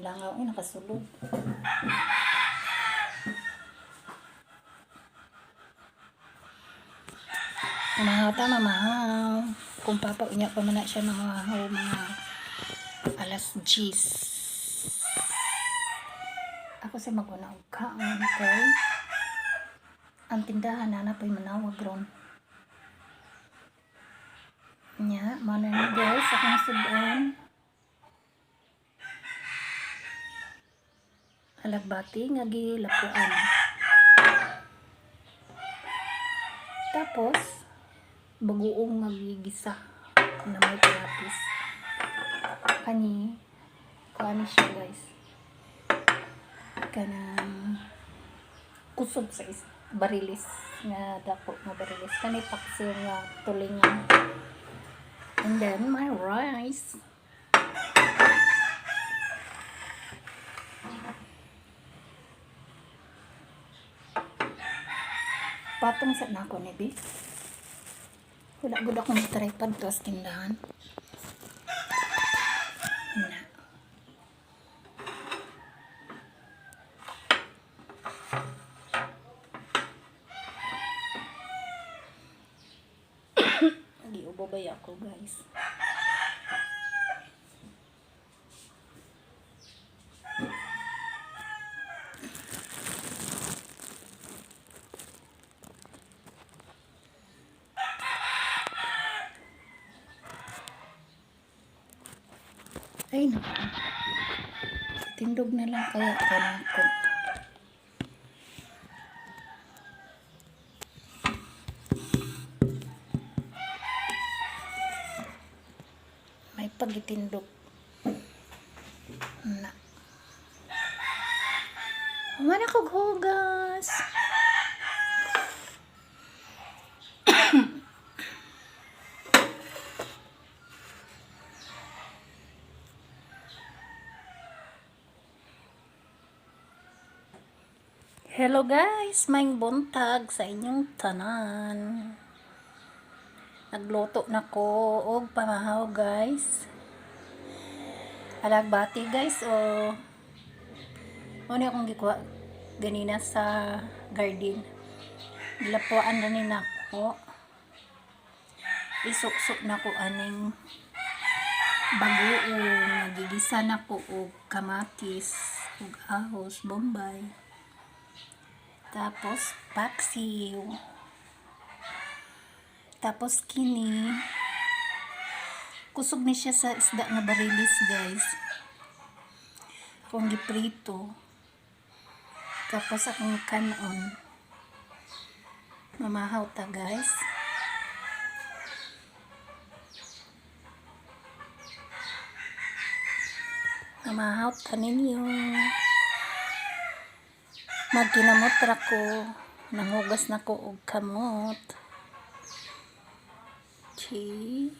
Langaw ay nakasulod. Mamahaw ta, mamahaw. Kung papa unya pa man na siya mamahaw mga alas 10. Ako sa maguna og kaon kay ang tindahan na na po'y manawag ron. Nya, mao na ni, guys, akong sud-on. Alagbati nga gilapuan. Tapos, bagoong nga gigisa na may kamatis. Kani, kuani siya, guys. Kanang kusog sa is barilis nga dako nga barilis. Kani paksiw nga tulingan. And then my rice. Patong sa nako ni Bi. Wala gud akong tripod to sa tindahan. Na. Giubo ba ako, guys? Ay, naku. Tindog na lang kaya kanan ko. May pagitindog. Na. Human ako hugas. Hello guys, maayong buntag sa inyong tanan. Nagluto na ko og pamahaw, guys. Alagbati, guys, o. Ano akong gikuha ganina sa garden. Gilapuan na ni nako. Isuksok na ko aning bagoong, nagigisa na ko og kamatis ug ahos bombay. Tapos paksiw. Tapos kini kusog ni siya sa isda nga barilis, guys. Akong giprito. Tapos akong kanon. Mamahaw ta, guys. Mamahaw ta ninyo. Magkinamot ra ko. Nanghugas na ko og kamot. Okay.